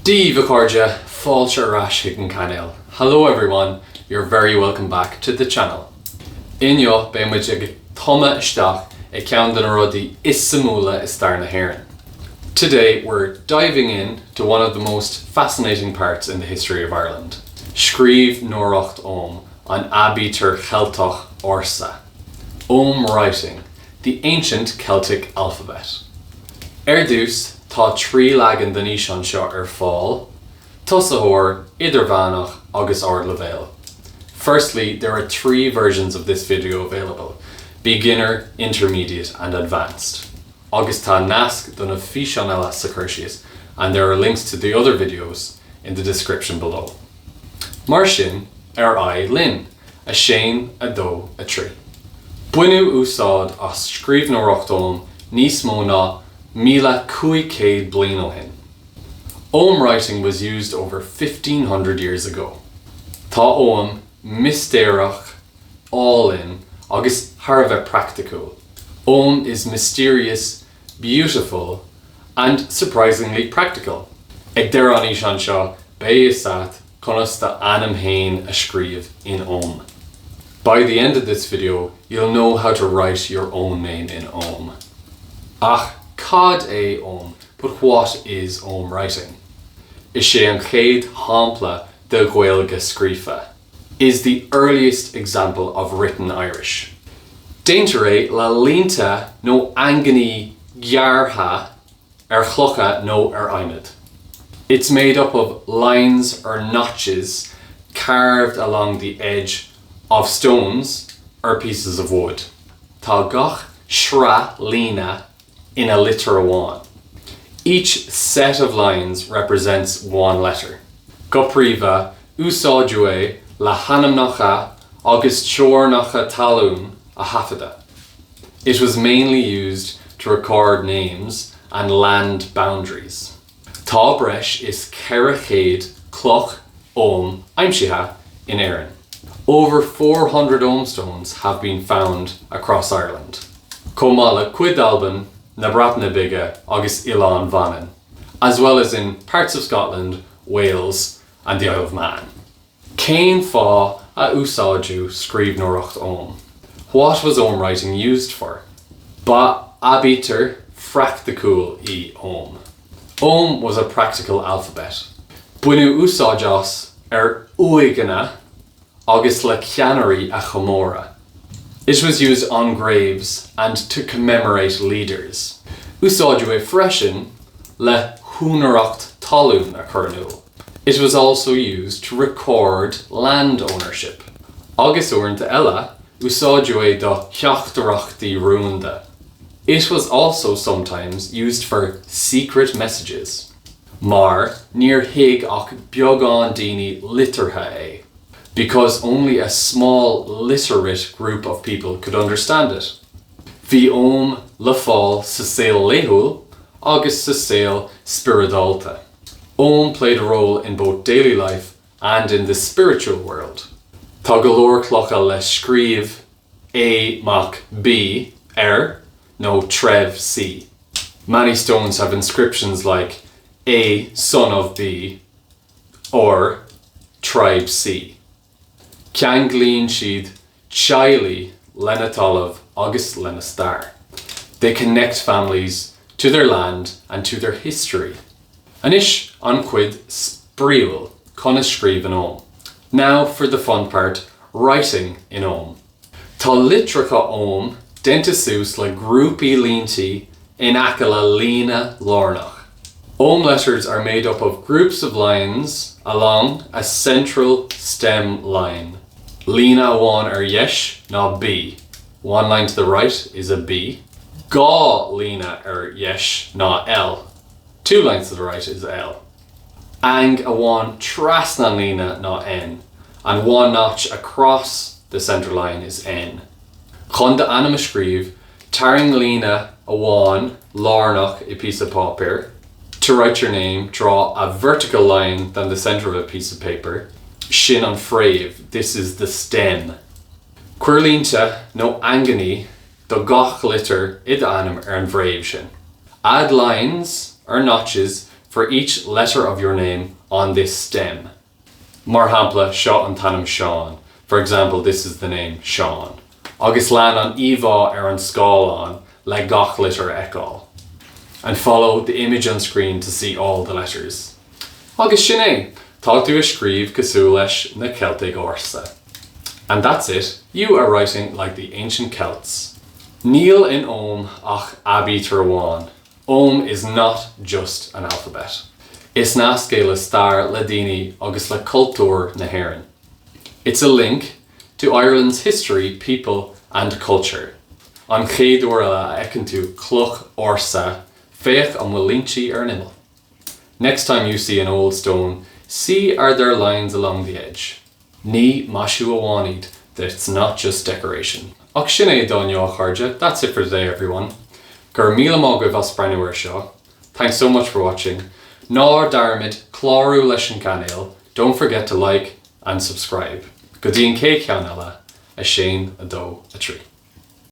Dia daoibh a chairde, fáilte ar ais chuig an cainéal. Hello everyone, you're very welcome back to the channel. Inniu beidh muid ag tumadh isteach i ceann de na rudaí is suimiúla i stair na hÉireann. Today we're diving in to one of the most fascinating parts in the history of Ireland, scríbhneoireacht Ogham, an aibítir Cheilteach ársa. Ogham writing, the ancient Celtic alphabet. Ar dtús, tá 3 leagan den fhíseán seo ar fáil, tosaitheoir, idirmheánach agus ardleibhéal. Firstly, there are 3 versions of this video available, beginner, intermediate and advanced. Agus tá nasc do na físeáin eile sa chur síos and there are links to the other videos in the description below. Mar sin, ar aghaidh linn! 1, 2, 3. Baineadh úsáid as scríbhneoireacht Ogham níos mó ná 1,500 bliain ó shin. Ogham writing was used over 1,500 years ago. Tá Ogham mistéireach, álainn agus thar a bheith praiticiúil. Ogham is mysterious, beautiful and surprisingly practical. Ag deireadh an fhíseáin seo, beidh fhios agat conas d'ainm féin a scríobh in Ogham. By the end of this video, you'll know how to write your own name in Ogham. Ach cad é Ogham? But what is Ogham writing? Is é an chéad shampla de Ghaeilge scríofa. Is the earliest example of written Irish. Déantar é le línte nó eangainí gearrtha ar chlocha nó ar adhmad. It's made up of lines or notches carved along the edge of stones or pieces of wood. Tá gach sraith líne ina litir amháin. Each set of lines represents one letter. Go príomha, úsáideadh é le hainmneacha agus teorainneacha talún a thaifeadadh. It was mainly used to record names and land boundaries. Tá breis is 400 cloch Ogham aimsithe in Éirinn. Over 400 Ogham stones have been found across Ireland. Chomh maith le cuid d'Albain, na Breataine Bige agus Oileán Mhanann, as well as in parts of Scotland, Wales and the Isle of Man. Cén fáth a úsáideadh scríbhneoireacht Ogham? What was Ogham writing used for? Ba aibítir phraiticiúil í Ogham. Ogham was a practical alphabet. Baineadh úsáid as ar uaigheanna agus le ceannairí a chomóradh. It was used on graves and to commemorate leaders. Úsáideadh é freisin le húinéireacht talún a chur in iúl. It was also used to record land ownership. Agus uaireanta eile, úsáideadh é do theachtaireachtaí rúnda. It was also sometimes used for secret messages. Mar níor thuig ach beagán daoine liteartha é. Because only a small literate group of people could understand it. Bhí Ogham le fáil sa saol laethúil agus sa saol spioradálta. Ogham played a role in both daily life and in the spiritual world. Tá go leor clocha le scríobh A mac B air nó treibh C. Many stones have inscriptions like A son of B or tribe C. Ceanglaíonn siad teaghlaigh lena dtalamh agus lena stair. They connect families to their land and to their history. Anois an chuid spraíúil, conas scríobh in Ogham. Now for the fun part, writing in Ogham. Tá litreacha Ogham déanta suas le grúpaí línte in aice le líne lárnach. Ogham letters are made up of groups of lines along a central stem line. Líne amháin ar dheis ná B, one line to the right is a B. Dhá líne ar dheis ná L, two lines to the right is L. Eang amháin trasna an líne ná N, and one notch across the centre line is N. Chun d'ainm a scríobh, tarraing líne amháin lárnach i píosa páipéir. To write your name, draw a vertical line down the centre of a piece of paper. Sin an fréamh, this is the stem. Cuir línte nó eangainí do gach litir i d'ainm ar an bhfréamh sin. Add lines or notches. for each letter of your name on this stem. Mar shampla, seo an t-ainm Seán, for example, this is the name Seán. Agus lean an íomhá ar an scáileán le gach litir a fheiceáil. And follow the image on screen to see all the letters. Agus sin é! Tá tú ag scríobh cosúil leis na Ceiltigh ársa. And that's it, you are writing like the ancient Celts. Níl in Ogham ach aibítir amháin. Ogham is not just an alphabet. Is nasc é le stair, le daoine agus le cultúr na hÉireann. It's a link to Ireland's history, people and culture. An chéad uair eile a fheiceann tú cloch ársa, féach an bhfuil línte ar an imeall. Next time you see an old stone, see are there lines along the edge. Ní maisiú amháin iad, it's not just decoration. Ach sin é do inniu, a chairde, that's it for today everyone. Go raibh míle maith agaibh as breathnú air seo, thanks so much for watching. Ná dearmad clárú leis an gcainéal, don't forget to like and subscribe. Go dtí an chéad cheann eile, 1, 2, 3.